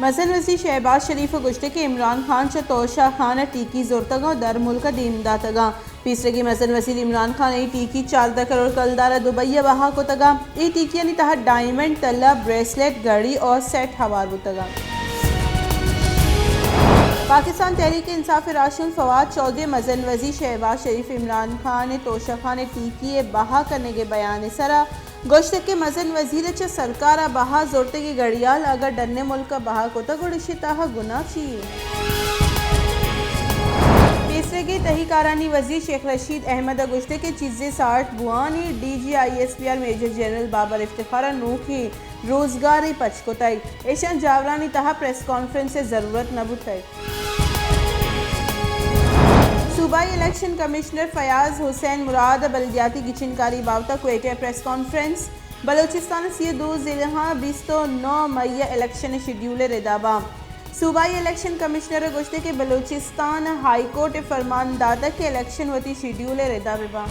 مزن وزیر شہباز شریف ءَ گوشتگ کہ عمران خان چہ توشہ خان ءَ ٹیکی زرتگ ءُ در ملک ءَ دیم داتگ اَنت۔ پیسریگیں مزن وزیر عمران خان ءَ اے ٹیکی چاردہ کروڑ کلدار ءَ دبئی ءَ بہا کتگ اَنت۔ اے ٹیکیانی تہا ڈائمنڈ، تلہ، بریسلیٹ، گھڑی ءُ سیٹ ہوار بوتگ اَنت۔ پاکستان تحریک انصاف ءِ راہشون فواد چوہدری ءَ مزن وزیر شہباز شریف ءَ عمران خان ءِ توشہ خان ءِ ٹیکی ءِ بہا کنگ ءِ بیان ءِ سرا گوشتگ کہ مزن وزیر ءَ چہ سرکار ءَ بہا زرتگیں گڑیال اگاں ڈن ءِ ملک ءَ بہا کتگ گڑا ایشی ءِ تہا گناہ چی یے؟ پیسریگیں تہی کارانی وزیر شیخ رشید احمد ءَ گوشتگ کہ چیزے سارت بوان ایں، D G I S P R major general Babar Iftikhar ءَ نوکیں روزگارے پچ کتگ، ایشاں جاورانی تہا پریس کانفرنس ءِ ضرورت نہ بوتگ۔ صوبائی الیکشن کمشنر فیاض حسین مراد ءَ بلدیاتی گچینکاری بابت ءَ کوئٹہ ءَ پریس کانفرنس۔ بلوچستان ءِ سی ءُ دو ضلعہاں بیست ءُ نو مئی ءَ الیکشن ءِ شیڈیول ءِ ردا باں۔ صوبائی الیکشن کمشنر ءَ گوشتگ کہ بلوچستان ءَ ہائی کورٹ ءَ فرمان داتگ کہ الیکشن وتی شیڈیول ءِ ردا بہ باں۔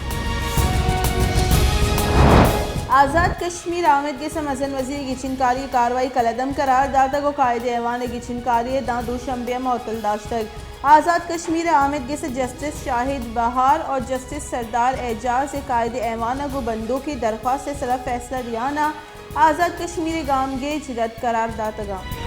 آزاد کشمیر ءَ آمید گس ءَ مزن وزیر ءِ گچینکاری ءِ کاروائی کلعدم قرار داتگ ءُ قائد ایوان ءِ گچینکاری ءَ داں دوشنبے ءَ معطل داشتگ۔ آزاد کشمیر ءَ آمید گس ءَ جسٹس شاہد بہار ءُ جسٹس سردار اعجاز ءِ قائد ایوان ءَ گوں بندوک ءِ درخواست ءِ سرا فیصلہ دیان ءَ آزاد کشمیر ءِ گامگیج رد قرار داتگ اَنت۔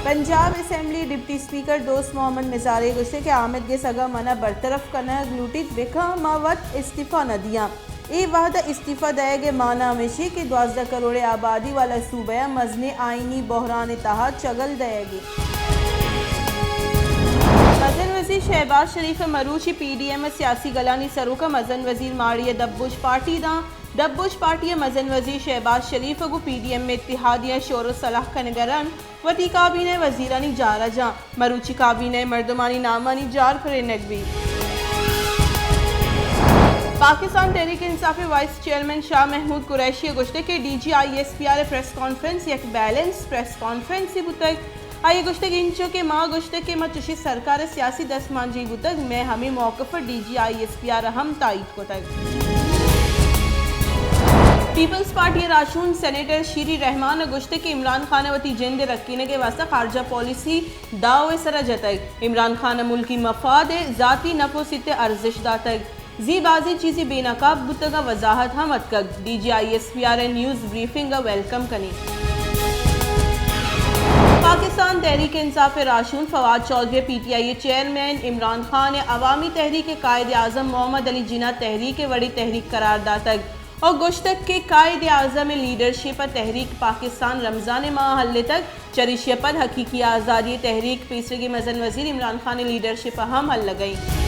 پنجاب اسمبلی ءِ ڈپٹی اسپیکر دوست محمد مزاری ءَ گوشتگ کہ آمید گس اگاں من ءَ برطرف کنگ لوٹیت بکن، ما وت استعفی نہ دیاں۔ اے وہد ءَ استعفی دئیگ ءِ مانا ہمیش اِنت کہ دوازدہ کروڑ ءِ آبادی والا صوبہ ءَ مزنیں آئینی بحران ءِ تہا چگل دئیگ اِنت۔ مزن وزیر شہباز شریف ءَ مروچی پی ڈی ایم ءِ سیاسی گلانی سروک ءَ مزن وزیر ماڑی ءَ دپ بوج پارٹی داں۔ دپ بوج پارٹی ءِ مزن وزیر شہباز شریف ءَ گوں پی ڈی ایم ءِ اتحادیاں شور ءُ سلاہ کنگ ءَ رند وتی کابینہ ءِ وزیرانی جار ءَ جاں۔ مروچی کابینہ ءِ مردمانی نامانی جار پرینگ بیت۔ پاکستان تحریک انصاف ءِ وائس چیئرمین شاہ محمود قریشی ءَ گوشتگ کہ D G I S P R ءِ پریس کانفرنس یک بیلنس پریس کانفرنسے بوتگ۔ آئی ءَ گوشتگ انچو کہ ما گوشتگ کہ ما چشیں سرکار ءِ سیاسی دستمانجنی بوتگ، مئے ہمے موقف ءَ D G I S P R ءَ ہم تائید کتگ۔ پیپلز پارٹی ءِ راہشون سینیٹر شیری رحمان ءَ گوشتگ کہ عمران خان ءَ وتی جند ءِ رکینگ ءِ واستہ خارجہ پالیسی داؤ ءِ سرا جتگ۔ عمران خان ءَ ملکی مفاد ءِ ذاتی نپ ءُ سیت ءِ ارزشت داتگ۔ زی بازیں چیزے بے نقاب بوتگ ءُ وضاحت ہم اتکگ۔ D G I S P R ءِ نیوز بریفنگ ءَ ویلکم کنیں۔ پاکستان تحریک انصاف ءِ راہشون فواد چوہدری ءَ پی ٹی آئی ءِ چیئرمین عمران خان ءَ عوامی تحریک ءِ قائد اعظم محمد علی جناح تحریک ءِ وڑیں تحریک قرار داتگ ءُ گوشتگ کہ قائد اعظم ءِ لیڈرشپ ءَ تحریک پاکستان رمضان ءِ ماہ ءَ ہلتگ، چریشی ءَ پد حقیقی آزادی ءِ تحریک پیسریگیں مزن وزیر عمران خان ءِ لیڈرشپ ءَ ہم ہلگ ءَ اِنت۔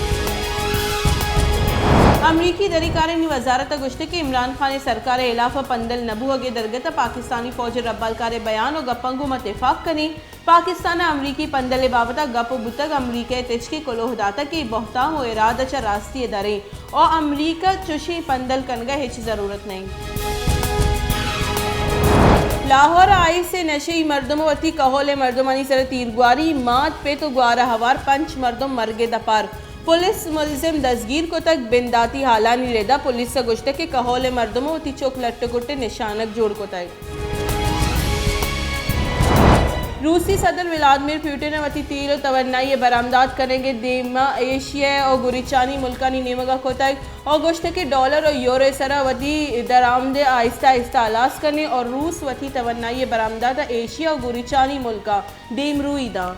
امریکی دری کارانی وزارت ءَ گوشتگ کہ عمران خان ءِ سرکار ءِ ہلاف ءَ پندل نہ بوہگ ءِ درگت ءَ پاکستانی فوج ءِ ربالکار ءِ بیان ءُ گپاں گوں ما تفاق کنیں۔ پاکستان ءَ امریکی پندل ءِ بابت ءَ گپ بوتگ، امریکہ ءَ تچکیں کلوہ داتگ کہ اے بہتام ءُ ارادہ چہ راستی ءَ در اِنت ءُ امریکہ ءَ چشیں پندل کنگ ءِ ہچ ضرورت نہ اِنت۔ لاہور ءَ آئیس ءِ نشئی مردم ءُ وتی کہول ءِ مردمانی سر ءَ تیرگواری، مات، پت ءُ گوار ءَ ہوار پنچ مردم مرگ ءِ دپ ءَ۔ پولیس ملزم دزگیر کتگ، بنداتی ہالانی رد ءَ پولیس ءَ گوشتگ کہ کہول ءِ مردم ءُ وتی چک لٹ ءُ گٹ ءِ نشانگ جوڑ کتگ۔ روسی صدر ولادمیر پوٹن ءَ وتی تیل ءُ توانائی ءِ برآمدات کنگ ءِ دیم ءَ ایشیا ءُ گوریچانی ملکانی نیمگ ءَ کتگ ءُ گوشتگ کہ ڈالر ءُ یورو ءِ سرا وتی درآمد ءَ آہستہ آہستہ ہلاس کنیں ءُ روس وتی توانائی ءِ برآمدات ءَ ایشیا ءُ گوریچانی ملکاں دیمروئی داں۔